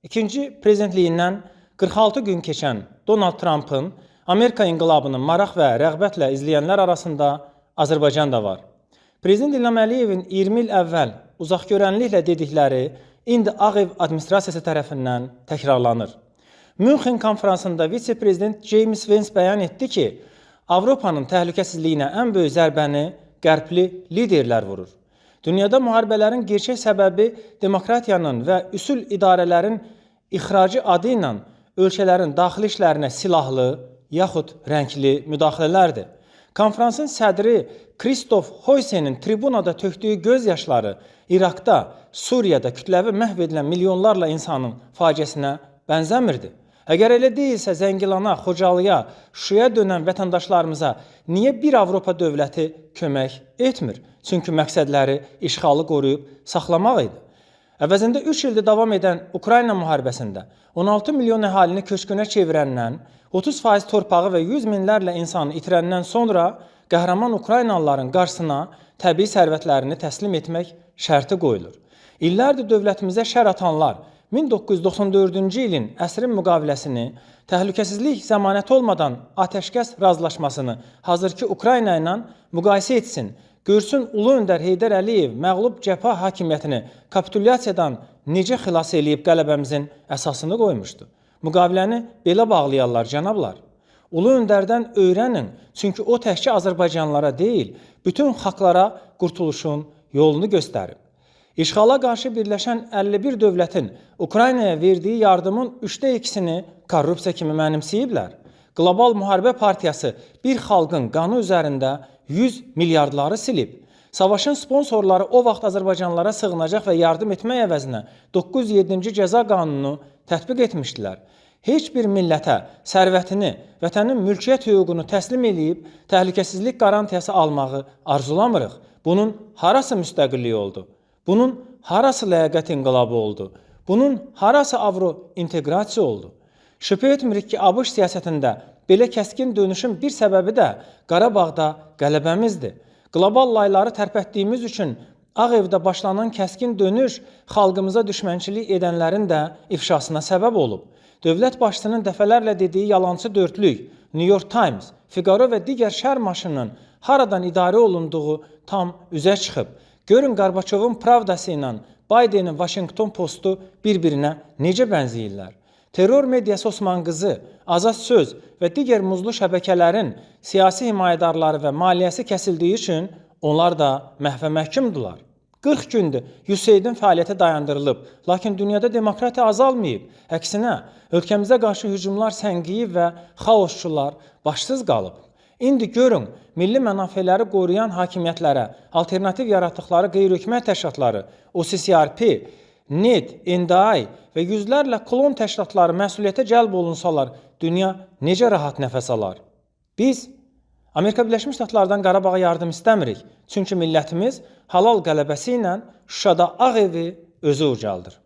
İkinci prezidentliyindən 46 gün keçən Donald Trumpın Amerika inqilabını maraq və rəğbətlə izləyənlər arasında Azərbaycan da var. Prezident İlham Əliyevin 20 il əvvəl uzaqgörənliklə dedikləri indi Ağ Ev administrasiyası tərəfindən təkrarlanır. Münxen konfransında vitse-prezident James Vance bəyan etdi ki, Avropanın təhlükəsizliyinə ən böyük zərbəni qərbli liderlər vurur. Dünyada müharibələrin gerçək səbəbi demokratiyanın və üsul idarələrin ixracı adı ilə ölkələrin daxili işlərinə silahlı yaxud rəngli müdaxilələrdir. Konfransın sədri Kristof Hoysenin tribunada tökdüyü göz yaşları İraqda, Suriyada kütləvi məhv edilən milyonlarla insanın faciəsinə bənzəmirdi. Əgər elə deyilsə, Zəngilana, Xocalıya, Şuşaya dönən vətəndaşlarımıza niyə bir Avropa dövləti kömək etmir? Çünki məqsədləri işğalı qoruyub saxlamaq idi. Əvəzində 3 ildir davam edən Ukrayna müharibəsində 16 milyon əhalini köçkünə çevirəndən, 30% torpağı və 100 minlərlə insanı itirəndən sonra qəhrəman Ukraynalıların qarşısına təbii sərvətlərini təslim etmək şərti qoyulur. İllərdir dövlətimizə şər atanlar 1994-cü ilin əsrin müqaviləsini, təhlükəsizlik zəmanəti olmadan atəşkəs razılaşmasını hazırki Ukrayna ilə müqayisə etsin. Görsün Ulu Öndər Heydər Əliyev məğlub cəbhə hakimiyyətini kapitulyasiyadan necə xilas eləyib qələbəmizin əsasını qoymuşdu. Müqaviləni belə bağlayarlar cənablar. Ulu Öndərdən öyrənin, çünki o təkcə Azərbaycanlılara deyil, bütün xalqlara qurtuluşun yolunu göstərib. İşğala qarşı birləşən 51 dövlətin Ukraynaya verdiyi yardımın 3də 2-sini korrupsiya kimi mənimsəyiblər. Qlobal Müharibə Partiyası bir xalqın qanı üzərində 100 milyardları silib. Savaşın sponsorları o vaxt Azərbaycanlılara sığınacaq və yardım etmək əvəzinə 907-ci Cəza Qanunu tətbiq etmişdilər. Heç bir millətə sərvətini, vətənin mülkiyyət hüququnu təslim eləyib təhlükəsizlik qarantiyası almağı arzulamırıq. Bunun harası müstəqillik oldu? Bunun harası ləyaqət inqilabı oldu? Bunun harası avro inteqrasiya oldu? Şübhə etmirik ki, ABŞ siyasətində belə kəskin dönüşün bir səbəbi də Qarabağda qələbəmizdir. Qlobal layları tərpətdiyimiz üçün Ağ Evdə başlanan kəskin dönüş xalqımıza düşmənçilik edənlərin də ifşasına səbəb olub. Dövlət başçısının dəfələrlə dediyi yalançı dörtlük, New York Times, Figaro və digər şər maşınının haradan idarə olunduğu tam üzə çıxıb. Görün Qarbaçovun Pravdası ilə Bidenin Washington Postu bir-birinə necə bənzəyirlər. Terror mediası Osman Qızı, Azad Söz və digər muzlu şəbəkələrin siyasi himayədarları və maliyyəsi kəsildiyi üçün onlar da məhvə məhkumdular. 40 gündür USAID-in fəaliyyəti dayandırılıb, lakin dünyada demokratiya azalmayıb. Əksinə, ölkəmizə qarşı hücumlar səngiyib və xaosçular başsız qalıb. İndi görün, milli mənafeləri qoruyan hakimiyyətlərə alternativ yaratdıqları qeyri-hökumət təşkilatları, OCCRP, NED, NDI və yüzlərlə klon təşkilatları məsuliyyətə cəlb olunsalar, dünya necə rahat nəfəs alar? Biz Amerika Birləşmiş Ştatlardan Qarabağa yardım istəmirik. Çünki millətimiz halal qələbəsi ilə Şuşada Ağ Evi özü ucaldır.